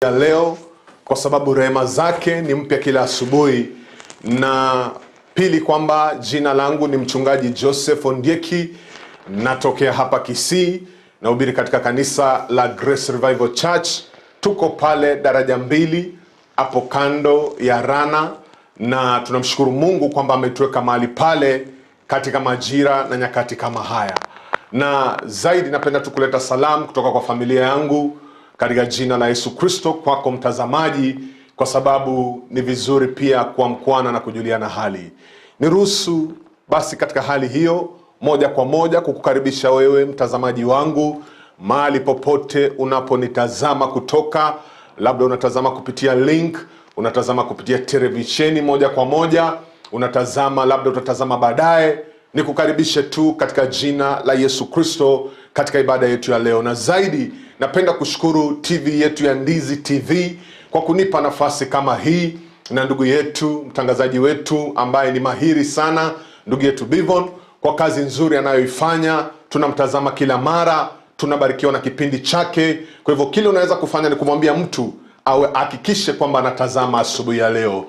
Ya leo kwa sababu rehema zake ni mpya kila asubuhi, na pili kwamba jina langu ni mchungaji Joseph Ondieki, natokea hapa Kisii, nahubiri katika kanisa la Grace Revival Church. Tuko pale daraja 2 hapo kando ya Rana, na tunamshukuru Mungu kwamba ametuweka mahali pale katika majira na nyakati kama haya. Na zaidi napenda tu kuleta salamu kutoka kwa familia yangu katika jina la Yesu Kristo kwako mtazamaji, kwa sababu ni vizuri pia kuamkuana na kujuliana hali. Niruhusu basi katika hali hiyo moja kwa moja kukukaribisha wewe mtazamaji wangu mahali popote unaponitazama kutoka, labda unatazama kupitia link, unatazama kupitia televisheni moja kwa moja, unatazama labda utatazama baadaye. Nikukaribishe tu katika jina la Yesu Kristo katika ibada yetu ya leo. Na zaidi napenda kushukuru TV yetu ya Ndizi TV kwa kunipa nafasi kama hii, na ndugu yetu mtangazaji wetu ambaye ni mahiri sana, ndugu yetu Bivon, kwa kazi nzuri anayoifanya. Tunamtazama kila mara, tunabarikiwa na kipindi chake. Kwa hivyo kile unaweza kufanya ni kumwambia mtu awe hakikishe kwamba anatazama asubuhi ya leo.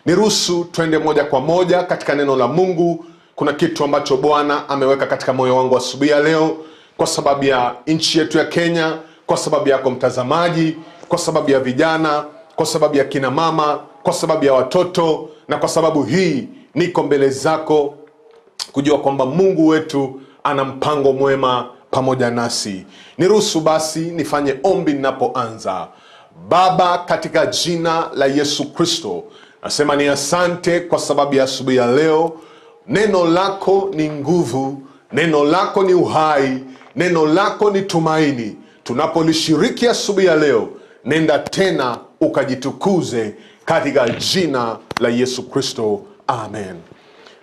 Niruhusu twende moja kwa moja katika neno la Mungu. Kuna kitu ambacho Bwana ameweka katika moyo wangu asubuhi ya leo kwa sababu ya nchi yetu ya Kenya, kwa sababu yako mtazamaji, kwa sababu ya vijana, kwa sababu ya kina mama, kwa sababu ya watoto, na kwa sababu hii niko mbele zako kujua kwamba Mungu wetu ana mpango mwema pamoja nasi. Niruhusu basi nifanye ombi ninapoanza. Baba, katika jina la Yesu Kristo, nasema ni asante kwa sababu ya asubuhi ya leo. Neno lako ni nguvu, neno lako ni uhai, neno lako ni tumaini. Tunapolishiriki asubuhi ya leo, nenda tena ukajitukuze katika jina la Yesu Kristo, amen.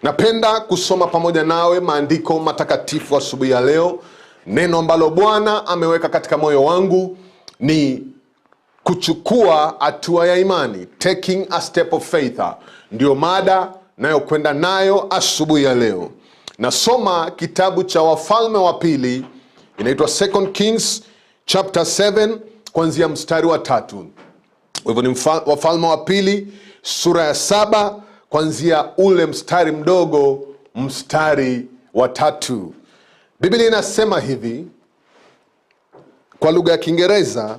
Napenda kusoma pamoja nawe maandiko matakatifu asubuhi ya leo. Neno ambalo Bwana ameweka katika moyo wangu ni kuchukua hatua ya imani, taking a step of faith. Ndio mada nayokwenda nayo asubuhi ya leo. Nasoma kitabu cha Wafalme wa Pili, inaitwa Second Kings chapter 7 kuanzia mstari wa 3. Kwa hivyo ni Wafalme wa Pili sura ya 7 kuanzia ule mstari mdogo, mstari wa 3. Biblia inasema hivi kwa lugha ya Kiingereza: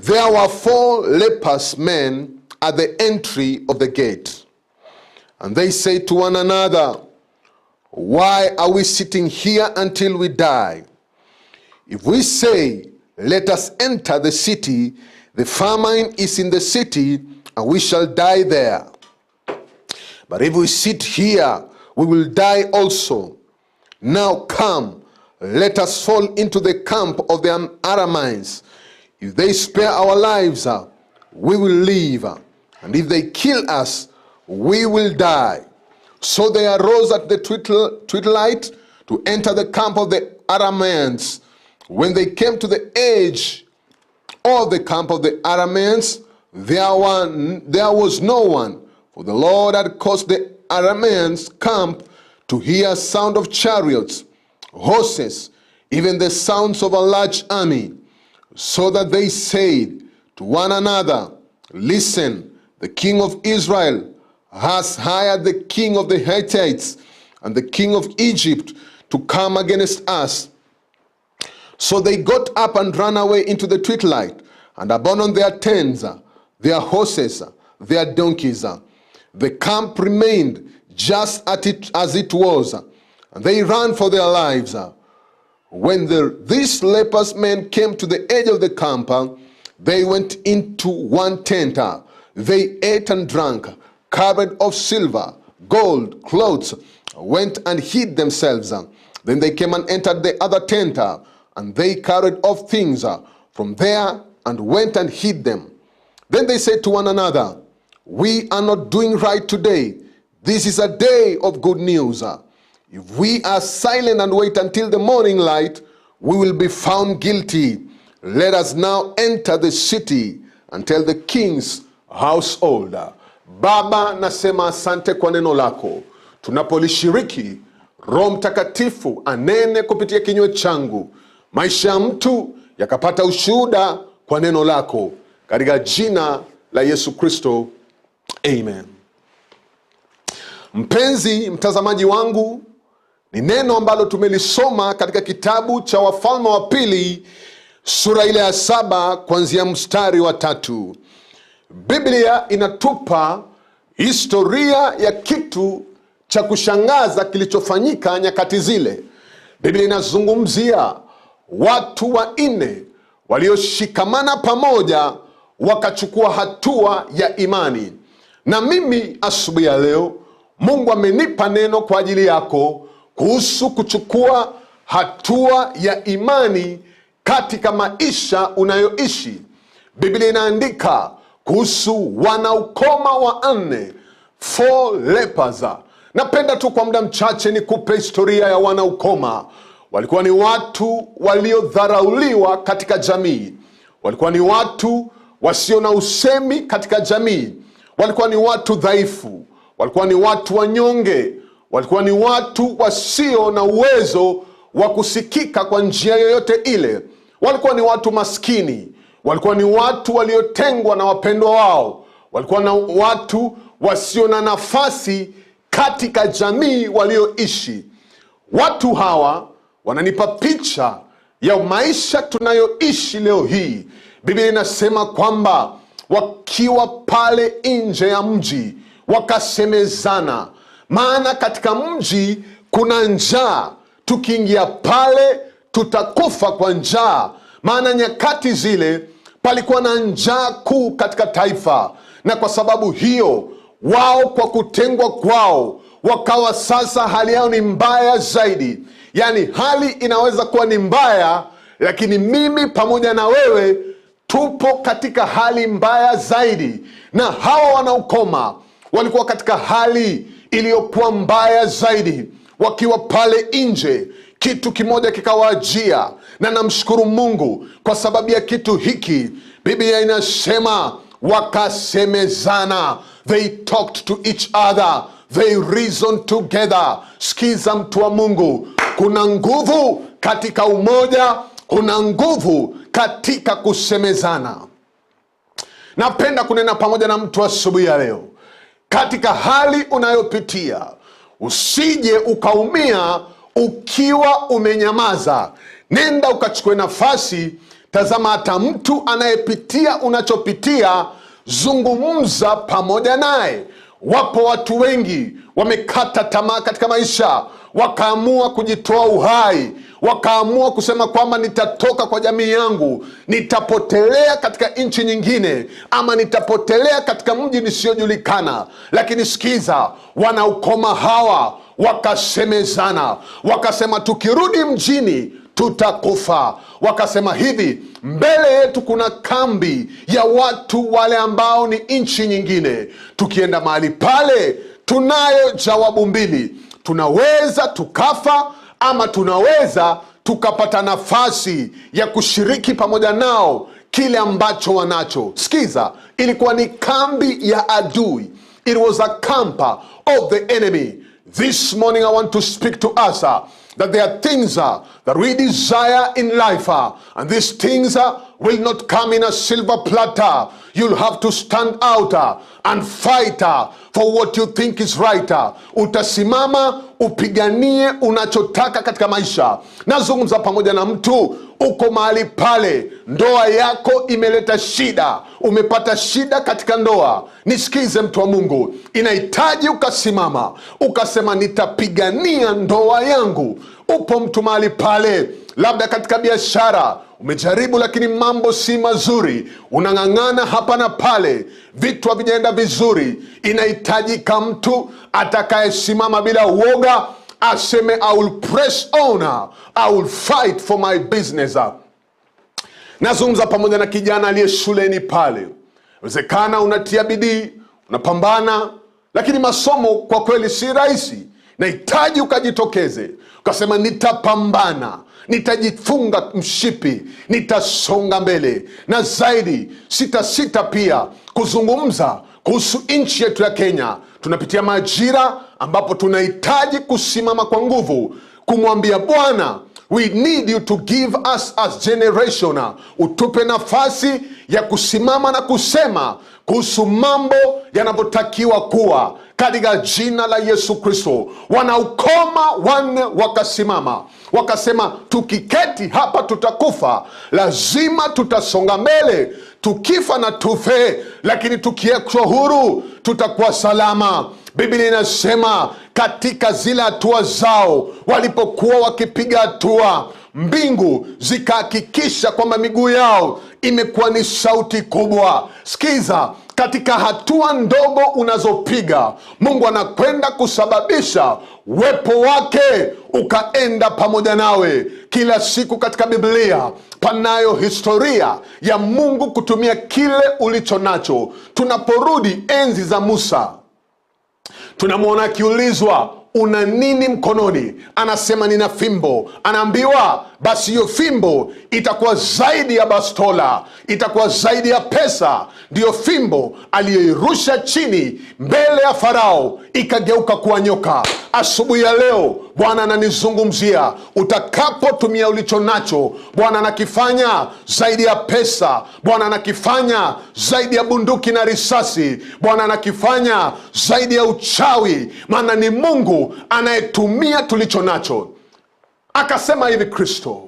There were 4 leprous men at the entry of the gate, and they said to one another, Why are we sitting here until we die? If we say, Let us enter the city, the famine is in the city, and we shall die there. But if we sit here, we will die also. Now come, let us fall into the camp of the Arameans. If they spare our lives, we will live. And if they kill us, we will die. So they arose at the twilight to enter the camp of the Arameans. When they came to the edge of the camp of the Arameans, there was no one, for the Lord had caused the Arameans' camp to hear sound of chariots, horses, even the sounds of a large army, so that they said to one another, Listen, the king of Israel has hired the king of the Hittites and the king of Egypt to come against us. So they got up and ran away into the twilight, and abandoned their tents, their horses, their donkeys. The camp remained just as it was, and they ran for their lives. When these leprous men came to the edge of the camp, they went into one tent. They ate and drank, carried off silver, gold, clothes, went and hid themselves. Then they came and entered the other tent, and they carried off things from there and went and hid them. Then they said to one another, We are not doing right today. This is a day of good news. If we are silent and wait until the morning light, we will be found guilty. Let us now enter the city and tell the king's household. Baba, nasema asante kwa neno lako. Tunapolishiriki, Roho Mtakatifu anene kupitia kinywa changu, maisha ya mtu yakapata ushuhuda kwa neno lako, katika jina la Yesu Kristo, amen. Mpenzi mtazamaji wangu, ni neno ambalo tumelisoma katika kitabu cha Wafalme wa Pili sura ile ya 7 kuanzia mstari wa 3. Biblia inatupa historia ya kitu cha kushangaza kilichofanyika nyakati zile. Biblia inazungumzia watu 4 walioshikamana pamoja wakachukua hatua ya imani. Na mimi asubuhi ya leo Mungu amenipa neno kwa ajili yako kuhusu kuchukua hatua ya imani katika maisha unayoishi. Biblia inaandika kuhusu wanaukoma 4, 4 lepers. Napenda tu kwa muda mchache nikupe historia ya wanaukoma. Walikuwa ni watu waliodharauliwa katika jamii. Walikuwa ni watu wasio na usemi katika jamii. Walikuwa ni watu dhaifu. Walikuwa ni watu wanyonge. Walikuwa ni watu wasio na uwezo wa kusikika kwa njia yoyote ile. Walikuwa ni watu maskini. Walikuwa ni watu waliotengwa na wapendwa wao. Walikuwa na watu wasio na nafasi katika jamii walioishi. Watu hawa wananipa picha ya maisha tunayoishi leo hii. Biblia inasema kwamba wakiwa pale nje ya mji wakasemezana, maana katika mji kuna njaa, tukiingia pale tutakufa kwa njaa. Maana nyakati zile palikuwa na njaa kuu katika taifa, na kwa sababu hiyo wao kwa kutengwa kwao wakawa sasa hali yao ni mbaya zaidi. Yani hali inaweza kuwa ni mbaya, lakini mimi pamoja na wewe tupo katika hali mbaya zaidi. Na hawa wanaukoma walikuwa katika hali iliyokuwa mbaya zaidi. Wakiwa pale nje, kitu kimoja kikawajia, na namshukuru Mungu kwa sababu ya kitu hiki. Biblia inasema wakasemezana, they talked to each other, they reasoned together. Sikiza mtu wa Mungu, kuna nguvu katika umoja, kuna nguvu katika kusemezana. Napenda kunena pamoja na mtu asubuhi ya leo. Katika hali unayopitia, usije ukaumia ukiwa umenyamaza. Nenda ukachukue nafasi. Tazama hata mtu anayepitia unachopitia, zungumza pamoja naye. Wapo watu wengi wamekata tamaa katika maisha, wakaamua kujitoa uhai, wakaamua kusema kwamba nitatoka kwa jamii yangu, nitapotelea katika nchi nyingine, ama nitapotelea katika mji nisiyojulikana. Lakini sikiza, wanaukoma hawa wakasemezana, wakasema tukirudi mjini tutakufa. Wakasema hivi, mbele yetu kuna kambi ya watu wale ambao ni nchi nyingine. Tukienda mahali pale tunayo jawabu mbili. Tunaweza tukafa ama tunaweza tukapata nafasi ya kushiriki pamoja nao kile ambacho wanacho. Sikiza, ilikuwa ni kambi ya adui. It was a camp of the enemy. This morning I want to speak to us that there are things that we desire in life, and these things will not come in a silver platter. You'll have to stand out and fight for what you think is right. Utasimama upiganie unachotaka katika maisha. Nazungumza pamoja na mtu uko mahali pale, ndoa yako imeleta shida, umepata shida katika ndoa. Nisikize mtu wa Mungu, inahitaji ukasimama ukasema nitapigania ndoa yangu. Upo mtu mahali pale, labda katika biashara umejaribu lakini mambo si mazuri, unang'ang'ana hapa na pale, vitu havijaenda vizuri. Inahitajika mtu atakayesimama bila uoga, aseme I will press on, I will fight for my business. Nazungumza pamoja na kijana aliye shuleni pale. Inawezekana unatia bidii, unapambana, lakini masomo kwa kweli si rahisi. Nahitaji ukajitokeze ukasema nitapambana, nitajifunga mshipi, nitasonga mbele. Na zaidi sitasita pia kuzungumza kuhusu nchi yetu ya Kenya. Tunapitia majira ambapo tunahitaji kusimama kwa nguvu kumwambia Bwana, we need you to give us as generation, utupe nafasi ya kusimama na kusema kuhusu mambo yanavyotakiwa kuwa katika jina la Yesu Kristo. Wanaukoma wanne wakasimama wakasema, tukiketi hapa tutakufa, lazima tutasonga mbele, tukifa na tufe, lakini tukiwekwa huru tutakuwa salama. Biblia inasema katika zile hatua zao, walipokuwa wakipiga hatua, mbingu zikahakikisha kwamba miguu yao imekuwa ni sauti kubwa. Sikiza, katika hatua ndogo unazopiga, Mungu anakwenda kusababisha uwepo wake ukaenda pamoja nawe. Kila siku katika Biblia panayo historia ya Mungu kutumia kile ulicho nacho. Tunaporudi enzi za Musa, tunamwona akiulizwa, una nini mkononi? Anasema nina fimbo. Anaambiwa basi hiyo fimbo itakuwa zaidi ya bastola, itakuwa zaidi ya pesa. Ndiyo fimbo aliyoirusha chini mbele ya Farao ikageuka kuwa nyoka. Asubuhi ya leo Bwana ananizungumzia, utakapotumia ulicho nacho, Bwana anakifanya zaidi ya pesa, Bwana anakifanya zaidi ya bunduki na risasi, Bwana anakifanya zaidi ya uchawi, maana ni Mungu anayetumia tulicho nacho. Akasema hivi Kristo,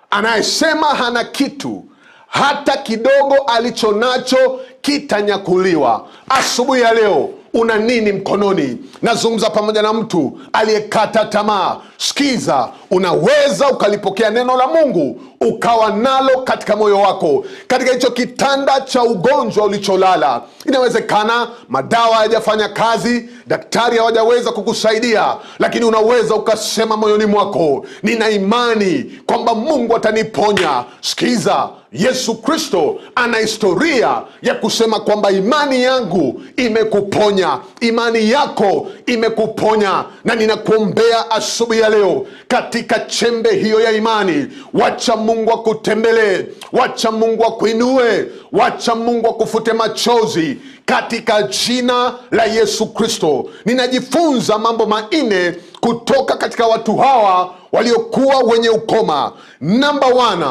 anayesema hana kitu hata kidogo alicho nacho kitanyakuliwa. Asubuhi ya leo una nini mkononi? Nazungumza pamoja na mtu aliyekata tamaa. Sikiza, unaweza ukalipokea neno la Mungu ukawa nalo katika moyo wako, katika hicho kitanda cha ugonjwa ulicholala. Inawezekana madawa hayajafanya kazi, daktari hawajaweza kukusaidia, lakini unaweza ukasema moyoni mwako, nina imani kwamba Mungu ataniponya. Sikiza, Yesu Kristo ana historia ya kusema kwamba imani yangu imekuponya, imani yako imekuponya. Na ninakuombea asubuhi ya leo, katika chembe hiyo ya imani, wacha Mungu akutembelee, wacha Mungu akuinue, wacha Mungu akufute machozi katika jina la Yesu Kristo. Ninajifunza mambo manne kutoka katika watu hawa waliokuwa wenye ukoma. Number one,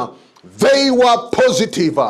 they were positive.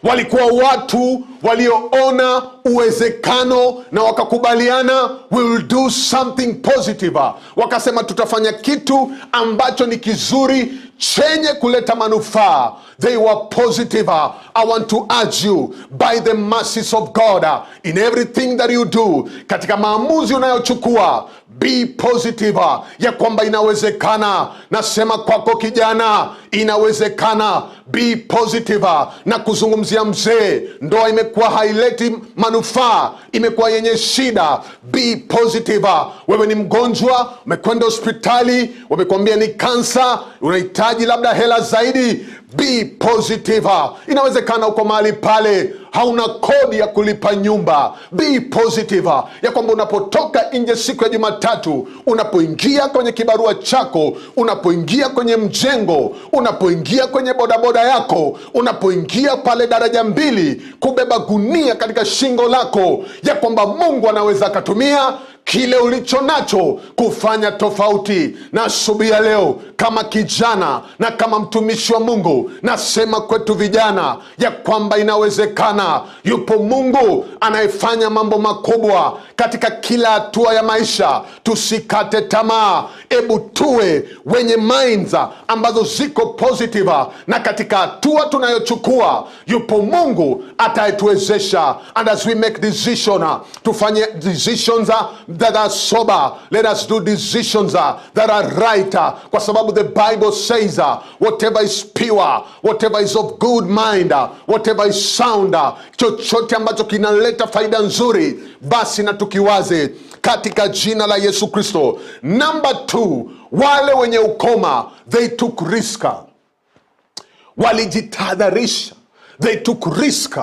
Walikuwa watu walioona uwezekano na wakakubaliana, we will do something positive. Wakasema tutafanya kitu ambacho ni kizuri chenye kuleta manufaa. They were positive. I want to urge you by the mercies of God in everything that you do, katika maamuzi unayochukua, be positive ya kwamba inawezekana. Nasema kwako kijana, inawezekana. Be positive. Na kuzungumzia mzee, ndoa imekuwa haileti manufaa, imekuwa yenye shida. Be positive. Wewe ni mgonjwa, umekwenda hospitali, wamekwambia ni kansa, unahitaji labda hela zaidi. Be positive. Inawezekana uko mahali pale hauna kodi ya kulipa nyumba. Be positive ya kwamba unapotoka nje siku ya Jumatatu, unapoingia kwenye kibarua chako, unapoingia kwenye mjengo, unapoingia kwenye bodaboda yako, unapoingia pale daraja mbili kubeba gunia katika shingo lako, ya kwamba Mungu anaweza akatumia kile ulicho nacho kufanya tofauti. Na asubuhi ya leo, kama kijana na kama mtumishi wa Mungu, nasema kwetu vijana ya kwamba inawezekana. Yupo Mungu anayefanya mambo makubwa katika kila hatua ya maisha. Tusikate tamaa, ebu tuwe wenye minds ambazo ziko positive, na katika hatua tunayochukua yupo Mungu atayetuwezesha. And as we make decision, tufanye decisions that are sober. Let us do decisions that are right, kwa sababu the Bible says whatever is pure, whatever is of good mind, whatever is sound, chochote ambacho kinaleta faida nzuri, basi na tukiwaze katika jina la Yesu Kristo. Number two, wale wenye ukoma, they took risk, walijitahadharisha, they took risk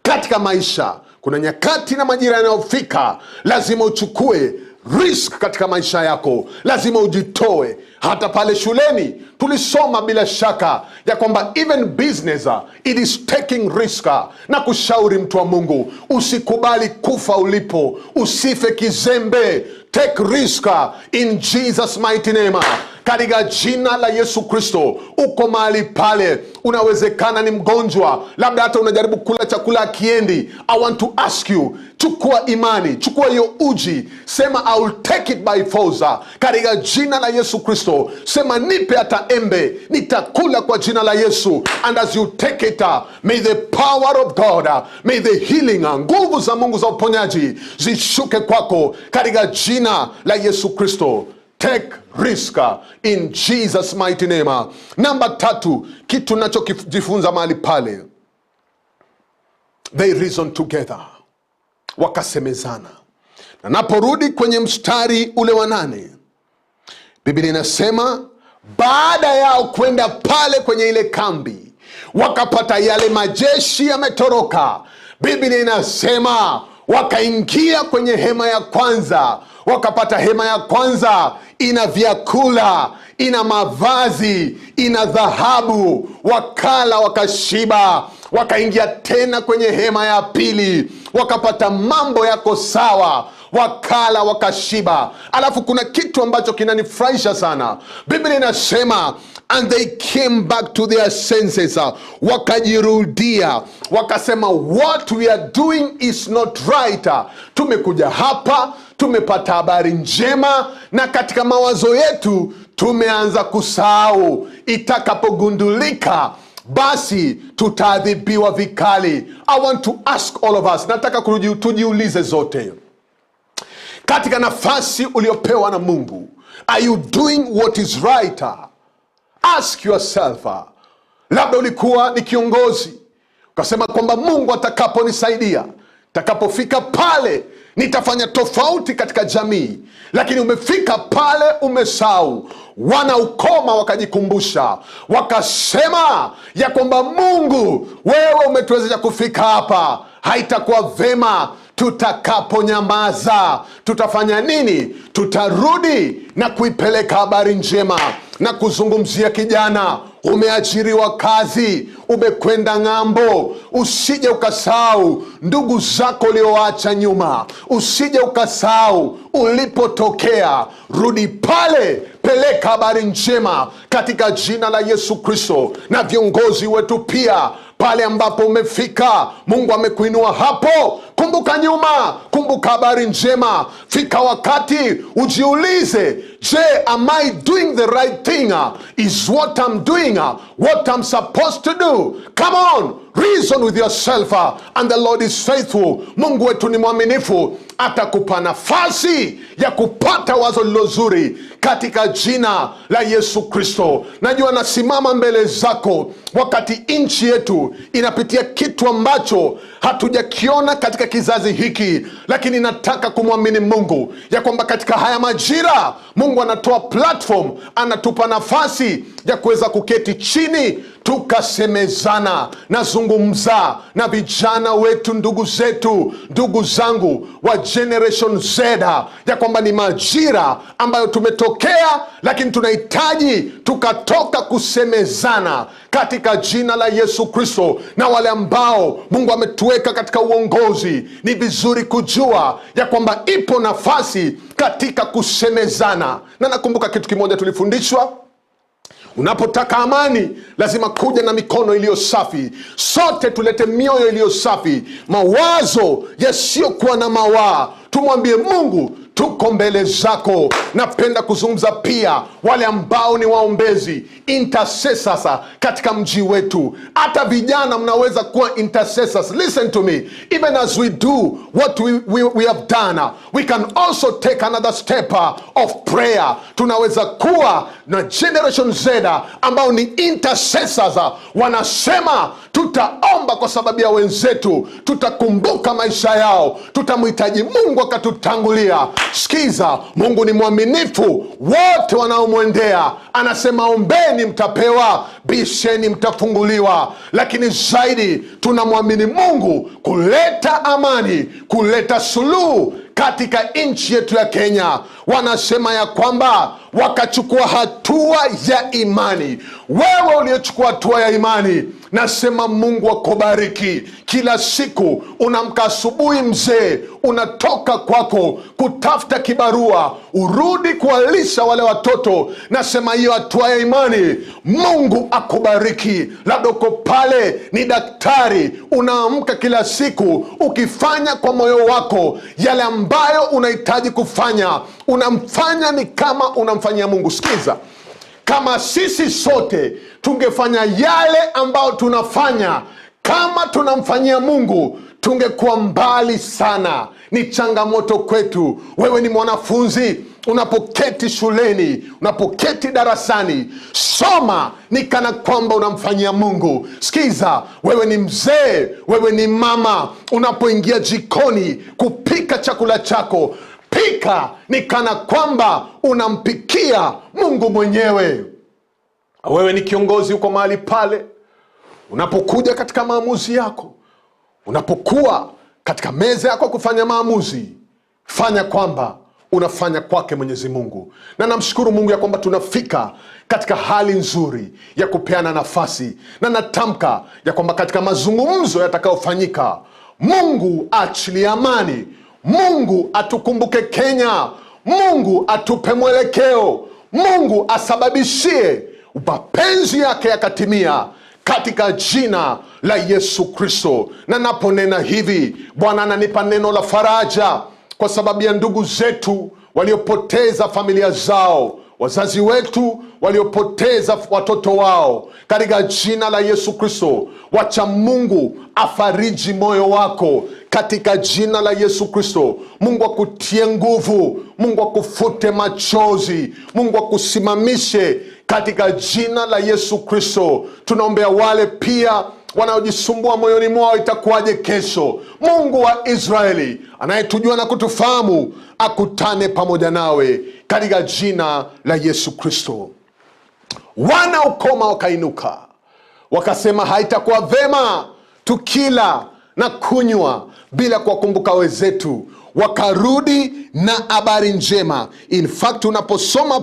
katika maisha. Kuna nyakati na majira yanayofika, lazima uchukue risk katika maisha yako, lazima ujitoe. Hata pale shuleni tulisoma bila shaka ya kwamba even business it is taking risk. Na kushauri mtu wa Mungu, usikubali kufa ulipo, usife kizembe. Take risk in Jesus mighty name. Katika jina la Yesu Kristo. Uko mahali pale, unawezekana ni mgonjwa, labda hata unajaribu kula chakula kiendi. I want to ask you, chukua imani, chukua hiyo uji, sema I will take it by force. Katika jina la Yesu Kristo, sema nipe hata embe, nitakula kwa jina la Yesu. And as you take it, may the power of God, may the healing, nguvu za Mungu za uponyaji zishuke kwako katika jina la Yesu Kristo. Take risk in Jesus mighty name. Namba 3, kitu nachokijifunza mahali pale, they reason together, wakasemezana. Na naporudi kwenye mstari ule wa 8, Biblia inasema baada yao kwenda pale kwenye ile kambi, wakapata yale majeshi yametoroka. Biblia inasema wakaingia kwenye hema ya kwanza, wakapata hema ya kwanza ina vyakula, ina mavazi, ina dhahabu, wakala wakashiba. Wakaingia tena kwenye hema ya pili, wakapata mambo yako sawa, wakala wakashiba. Alafu kuna kitu ambacho kinanifurahisha sana. Biblia inasema and they came back to their senses, wakajirudia, wakasema what we are doing is not right. Tumekuja hapa, tumepata habari njema, na katika mawazo yetu tumeanza kusahau. Itakapogundulika basi tutaadhibiwa vikali. I want to ask all of us, nataka tujiulize zote, katika nafasi uliopewa na Mungu, are you doing what is right? Ask yourself. Labda ulikuwa ni kiongozi, ukasema kwamba Mungu atakaponisaidia, atakapofika pale nitafanya tofauti katika jamii. Lakini umefika pale umesahau. Wana ukoma wakajikumbusha, wakasema ya kwamba Mungu, wewe umetuwezesha kufika hapa, haitakuwa vema tutakaponyamaza. Tutafanya nini? Tutarudi na kuipeleka habari njema na kuzungumzia kijana, umeajiriwa kazi, umekwenda ng'ambo, usije ukasahau ndugu zako ulioacha nyuma, usije ukasahau ulipotokea. Rudi pale, peleka habari njema katika jina la Yesu Kristo. Na viongozi wetu pia, pale ambapo umefika, Mungu amekuinua hapo, kumbuka nyuma, kumbuka habari njema. Fika wakati ujiulize, je, am I doing the right thing? Is what I'm doing what I'm supposed to do? Come on, reason with yourself, and the Lord is faithful. Mungu wetu ni mwaminifu, atakupa nafasi ya kupata wazo lililo zuri katika jina la Yesu Kristo. Najua nasimama mbele zako wakati nchi yetu inapitia kitu ambacho hatujakiona katika kizazi hiki, lakini nataka kumwamini Mungu ya kwamba katika haya majira Mungu anatoa platform, anatupa nafasi ya kuweza kuketi chini tukasemezana. Nazungumza na vijana wetu, ndugu zetu, ndugu zangu wa Generation Z, ya kwamba ni majira ambayo tumetokea, lakini tunahitaji tukatoka kusemezana katika jina la Yesu Kristo. Na wale ambao Mungu ametuweka katika uongozi, ni vizuri kujua ya kwamba ipo nafasi katika kusemezana. Na nakumbuka kitu kimoja tulifundishwa, unapotaka amani lazima kuja na mikono iliyo safi. Sote tulete mioyo iliyo safi, mawazo yasiyokuwa na mawaa. Tumwambie Mungu tuko mbele zako. Napenda kuzungumza pia wale ambao ni waombezi, intercessors katika mji wetu. Hata vijana mnaweza kuwa intercessors. Listen to me, even as we do what we have done, we can also take another step of prayer. Tunaweza kuwa na Generation Z ambao ni intercessors, wanasema tutaomba kwa sababu ya wenzetu, tutakumbuka maisha yao, tutamhitaji Mungu akatutangulia. Sikiza, Mungu ni mwaminifu, wote wanaomwendea. Anasema ombeni mtapewa, bisheni mtafunguliwa. Lakini zaidi tunamwamini Mungu kuleta amani, kuleta suluhu katika nchi yetu ya Kenya. Wanasema ya kwamba Wakachukua hatua ya imani. Wewe uliochukua hatua ya imani, nasema Mungu akubariki. Kila siku unaamka asubuhi, mzee, unatoka kwako kutafuta kibarua, urudi kuwalisha wale watoto. Nasema hiyo hatua ya imani, Mungu akubariki. Labda uko pale ni daktari, unaamka kila siku ukifanya kwa moyo wako yale ambayo unahitaji kufanya, unamfanya ni kama unamfanyia Mungu. Sikiza, kama sisi sote tungefanya yale ambayo tunafanya kama tunamfanyia Mungu, tungekuwa mbali sana. Ni changamoto kwetu. Wewe ni mwanafunzi, unapoketi shuleni, unapoketi darasani, soma ni kana kwamba unamfanyia Mungu. Sikiza, wewe ni mzee, wewe ni mama, unapoingia jikoni kupika chakula chako, pika ni kana kwamba unampikia Mungu mwenyewe. Wewe ni kiongozi, uko mahali pale, unapokuja katika maamuzi yako, unapokuwa katika meza yako kufanya maamuzi, fanya kwamba unafanya kwake Mwenyezi Mungu. Na namshukuru Mungu ya kwamba tunafika katika hali nzuri ya kupeana nafasi, na natamka ya kwamba katika mazungumzo yatakayofanyika, Mungu aachilie amani, Mungu atukumbuke Kenya, Mungu atupe mwelekeo, Mungu asababishie mapenzi yake yakatimia katika jina la Yesu Kristo. Na naponena hivi, Bwana ananipa neno la faraja kwa sababu ya ndugu zetu waliopoteza familia zao, wazazi wetu waliopoteza watoto wao, katika jina la Yesu Kristo. Wacha Mungu afariji moyo wako katika jina la Yesu Kristo. Mungu akutie nguvu, Mungu akufute machozi, Mungu akusimamishe katika jina la Yesu Kristo. Tunaombea wale pia wanaojisumbua moyoni mwao, itakuwaje kesho? Mungu wa Israeli anayetujua na kutufahamu akutane pamoja nawe katika jina la Yesu Kristo. Wana ukoma wakainuka wakasema, haitakuwa vema tukila na kunywa bila kuwakumbuka wenzetu. Wakarudi na habari njema. In fact, unaposoma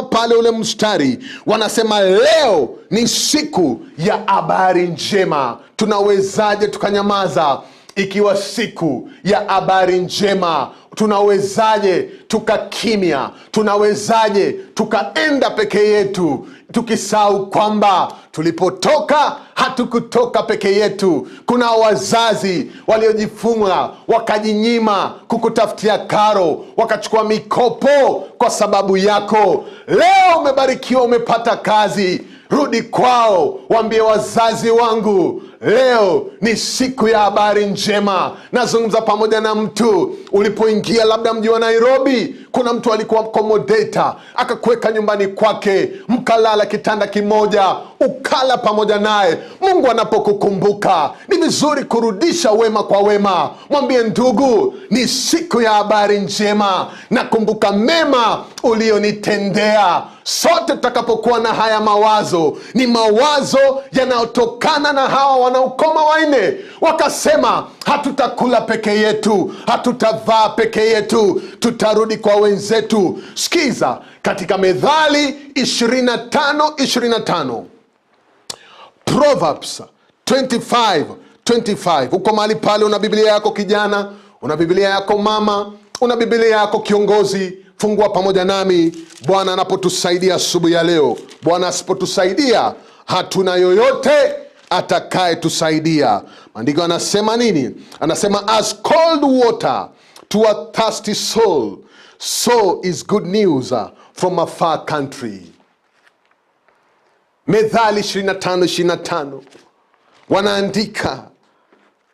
pale ule mstari, wanasema leo ni siku ya habari njema. Tunawezaje tukanyamaza ikiwa siku ya habari njema? Tunawezaje tukakimya? Tunawezaje tukaenda peke yetu tukisahau kwamba tulipotoka hatukutoka peke yetu? Kuna wazazi waliojifunga wakajinyima kukutafutia karo, wakachukua mikopo kwa sababu yako. Leo umebarikiwa, umepata kazi, rudi kwao, waambie wazazi wangu, leo ni siku ya habari njema. Nazungumza pamoja na mtu, ulipoingia labda mji wa Nairobi, kuna mtu alikuwa accommodator, akakuweka nyumbani kwake, mkalala kitanda kimoja, ukala pamoja naye. Mungu anapokukumbuka ni vizuri kurudisha wema kwa wema. Mwambie ndugu, ni siku ya habari njema, nakumbuka mema ulionitendea. Sote tutakapokuwa na haya mawazo, ni mawazo yanayotokana na hawa wanaukoma wanne. Wakasema hatutakula peke yetu, hatutavaa peke yetu, tutarudi kwa wenzetu. Sikiza katika Methali 25:25, Proverbs 25:25. Uko mahali pale, una Biblia yako kijana, una Biblia yako mama, una Biblia yako kiongozi, fungua pamoja nami. Bwana anapotusaidia asubuhi ya leo, Bwana asipotusaidia hatuna yoyote atakayetusaidia. Maandiko anasema nini? Anasema as cold water to a thirsty soul, so is good news from a far country. Methali 25:25 wanaandika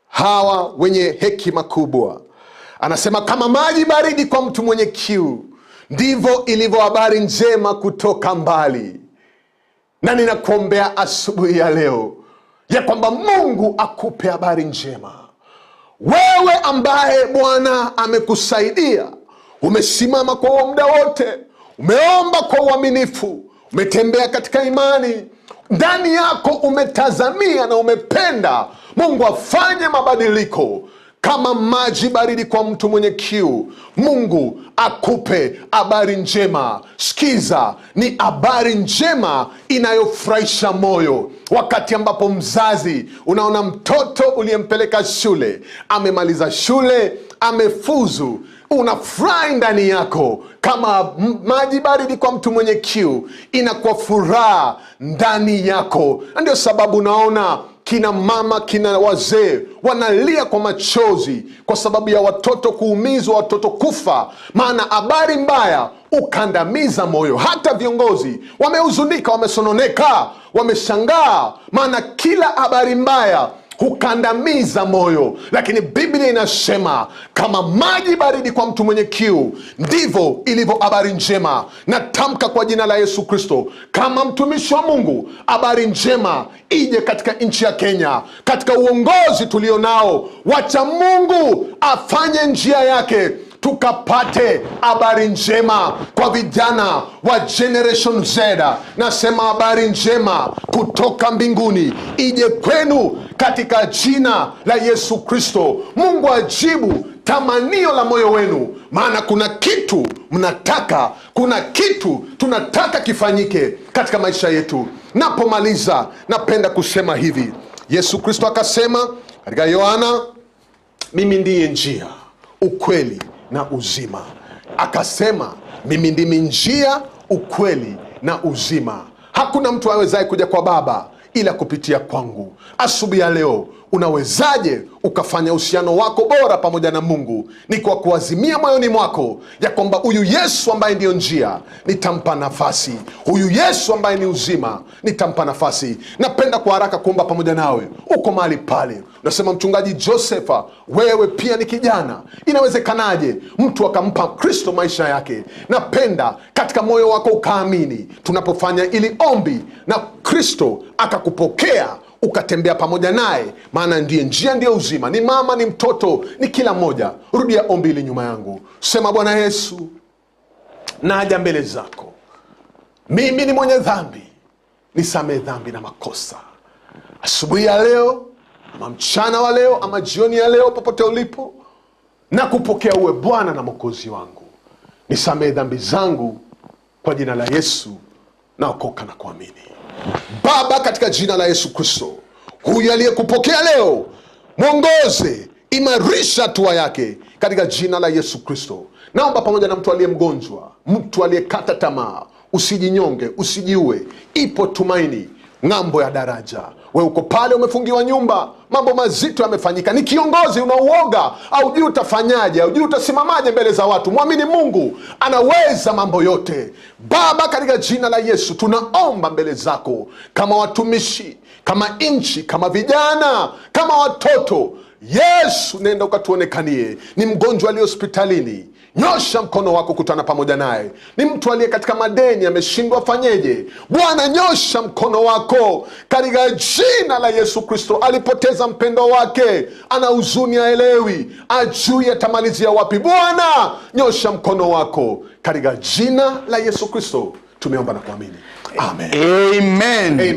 hawa wenye hekima kubwa. Anasema kama maji baridi kwa mtu mwenye kiu, ndivyo ilivyo habari njema kutoka mbali. Na ninakuombea asubuhi ya leo ya kwamba Mungu akupe habari njema. Wewe ambaye Bwana amekusaidia, umesimama kwa muda wote, umeomba kwa uaminifu, umetembea katika imani, ndani yako umetazamia na umependa Mungu afanye mabadiliko. Kama maji baridi kwa mtu mwenye kiu, Mungu akupe habari njema. Sikiza, ni habari njema inayofurahisha moyo. Wakati ambapo mzazi unaona mtoto uliyempeleka shule amemaliza shule, amefuzu, unafurahi ndani yako. Kama maji baridi kwa mtu mwenye kiu, inakuwa furaha ndani yako. Na ndio sababu unaona kina mama, kina wazee wanalia kwa machozi kwa sababu ya watoto kuumizwa, watoto kufa. Maana habari mbaya ukandamiza moyo. Hata viongozi wamehuzunika, wamesononeka, wameshangaa, maana kila habari mbaya hukandamiza moyo. Lakini Biblia inasema kama maji baridi kwa mtu mwenye kiu, ndivyo ilivyo habari njema. Natamka kwa jina la Yesu Kristo, kama mtumishi wa Mungu, habari njema ije katika nchi ya Kenya, katika uongozi tulionao. Wacha Mungu afanye njia yake, tukapate habari njema kwa vijana wa Generation Z. Nasema habari njema kutoka mbinguni ije kwenu katika jina la Yesu Kristo. Mungu ajibu tamanio la moyo wenu, maana kuna kitu mnataka, kuna kitu tunataka kifanyike katika maisha yetu. Napomaliza, napenda kusema hivi. Yesu Kristo akasema katika Yohana, mimi ndiye njia, ukweli na uzima. Akasema mimi ndimi njia, ukweli na uzima. Hakuna mtu awezaye kuja kwa Baba ila kupitia kwangu. Asubuhi ya leo, unawezaje ukafanya uhusiano wako bora pamoja na Mungu? Ni kwa kuazimia moyoni mwako ya kwamba huyu Yesu ambaye ndiyo njia nitampa nafasi, huyu Yesu ambaye ni uzima nitampa nafasi. Napenda kwa haraka kuomba pamoja nawe. Uko mahali pale unasema, Mchungaji Josepha, wewe pia ni kijana, inawezekanaje mtu akampa Kristo maisha yake? Napenda katika moyo wako ukaamini, tunapofanya ili ombi na Kristo akakupokea, ukatembea pamoja naye, maana ndiye njia, ndiye uzima. Ni mama, ni mtoto, ni kila mmoja. Rudia ombi hili nyuma yangu. Sema, Bwana Yesu, naja mbele zako, mimi ni mwenye dhambi, nisamehe dhambi na makosa. Asubuhi ya leo, ama mchana wa leo, ama jioni ya leo, popote ulipo, na kupokea uwe Bwana na Mwokozi wangu. Nisamehe dhambi zangu kwa jina la Yesu, naokoka na kuamini. Baba, katika jina la Yesu Kristo, huyu aliyekupokea leo, mwongoze, imarisha hatua yake katika jina la Yesu Kristo. Naomba pamoja na mtu aliye mgonjwa, mtu aliyekata tamaa, usijinyonge, usijiue. Ipo tumaini ng'ambo ya daraja. We uko pale umefungiwa nyumba, mambo mazito yamefanyika, ni kiongozi unauoga, haujui utafanyaje, haujui utasimamaje mbele za watu. Mwamini Mungu anaweza mambo yote. Baba, katika jina la Yesu tunaomba mbele zako kama watumishi, kama nchi, kama vijana, kama watoto. Yesu, nenda ukatuonekanie. Ni mgonjwa aliye hospitalini, nyosha mkono wako, kutana pamoja naye. Ni mtu aliye katika madeni, ameshindwa afanyeje? Bwana, nyosha mkono wako katika jina la Yesu Kristo. Alipoteza mpendo wake, ana huzuni, haelewi, ajui atamalizia wapi. Bwana, nyosha mkono wako katika jina la Yesu Kristo. Tumeomba na kuamini. Amen. Amen. Amen.